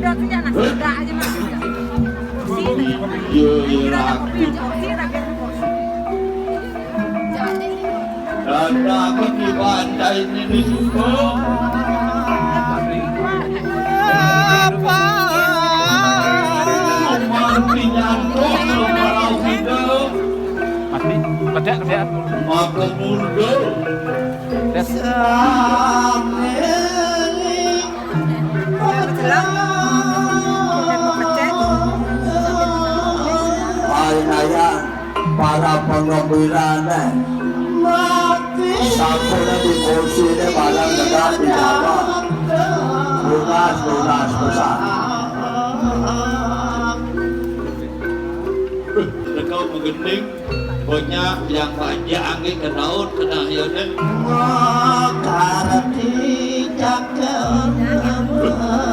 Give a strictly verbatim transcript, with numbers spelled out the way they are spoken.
Iya, iya, ragu. Dan aku di pantai ini di situ. Apa? Cuma pinyantuk, cuma hidup. Mati, pecah, pecah. Maka mundur. Tes. Painayan para pengembirane. Sampune di kursi ini barang negak di Jawa. Lunas, lunas besar. Teko menggending, banyak yang banyak angin ke laut, kena airnya. Makarti cakep.